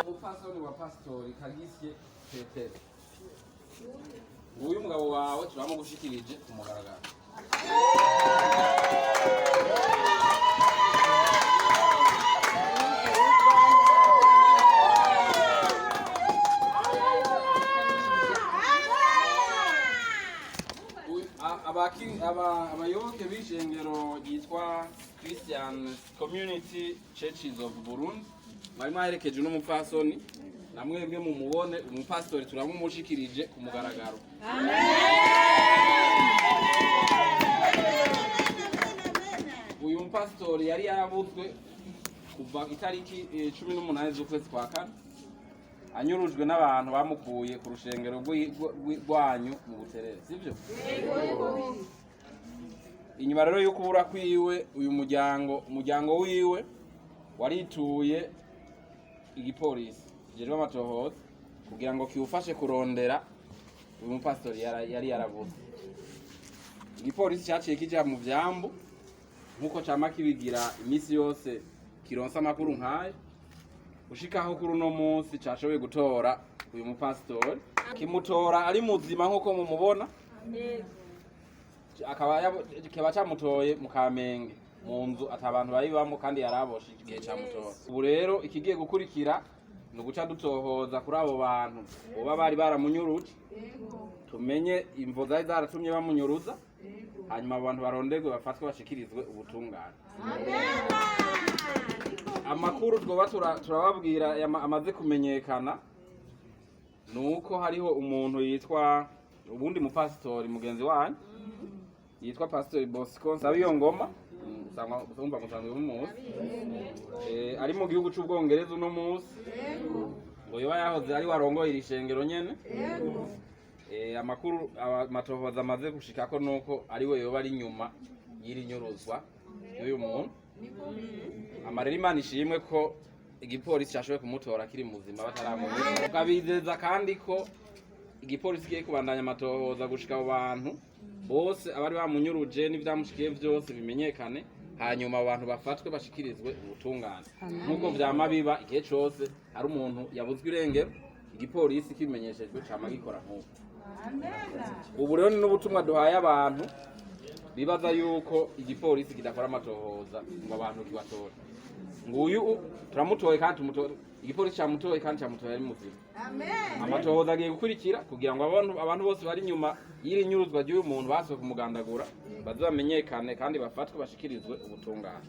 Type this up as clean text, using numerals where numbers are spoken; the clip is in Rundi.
Umupfasoni wa Pasitori Kagisye Petero, nguyu umugabo wawe turamugushikirije ku mugaragaro. Abayoboke b'ishengero ryitwa Christian Community Churches of Burundi mwari mwaherekeje n'umupfasoni, namwebwe mumubone umupasitori turamumushikirije ku mugaragaro. Uyu mupasitori yari yarabuzwe kuva itariki 18 z'ukwezi kwa kane, anyurujwe n'abantu bamukuye ku rushengero rwanyu mu Buterere, sivyo? Inyuma rero yo kubura kwiwe, uyu muryango wiwe warituye igipolisi kijejwe amatohoza kugira ngo kiwufashe kurondera uyu mupasitori yari yarabuze. Igipolisi caciye kija mu vyambu nk'uko cama kibigira iminsi yose kironsa amakuru nk'ayo, ushikaho kuri uno munsi cashoboye gutora uyu mupasitori, kimutora ari muzima nk'uko mumubona, akaba kiba camutoye mu Kamenge mu nzu ata bantu bayibamo kandi yaraboshe igihe camutora. Ubu rero ikigiye gukurikira ni uguca dutohoza kuri abo bantu boba bari baramunyuruje, tumenye imvo zari zaratumye bamunyuruza, hanyuma abo bantu baronderwe, bafatwe, bashikirizwe ubutungane. Amakuru twoba turababwira amaze kumenyekana ni uko hariho umuntu yitwa ubundi mupasitori mugenzi wanyu yitwa Pasitori Bosco Nsabiyongoma, usanga musanzwe mumuzi, ari mu gihugu c'Ubwongereza uno munsi, ngo yoba yahoze ari warongoye iri shengero nyene. Amakuru amatohoza amaze gushikako nuko ariwe yoba ari inyuma y'iri nyuruzwa y'uyu muntu. Amarero Imana ishimwe ko igipolisi cashoboye kumutora akiri muzima bataramunyuza. Tukabizeza kandi ko igipolisi kigiye kubandanya amatohoza gushika abo bantu bose abari bamunyuruje n'ivyamushikiye vyose bimenyekane, hanyuma abo bantu bafatwe bashikirizwe ubutungane, nk'uko vyama biba igihe cose hari umuntu yabuzwe irengero, igipolisi kibimenyeshejwe cama gikora nk'uko. Ubu rero ni n'ubutumwa duhaye abantu bibaza yuko igipolisi kidakora amatohoza ngo abantu kibatore. Nguyu turamutoye kandi tumutoye, igipolisi camutoye kandi camutoye ari muzima. Amatohoza agiye gukurikira kugira ngo abantu bose bari inyuma y'iri nyuruzwa ry'uyu muntu basohoye kumugandagura baze bamenyekane kandi bafatwe bashikirizwe ubutungane.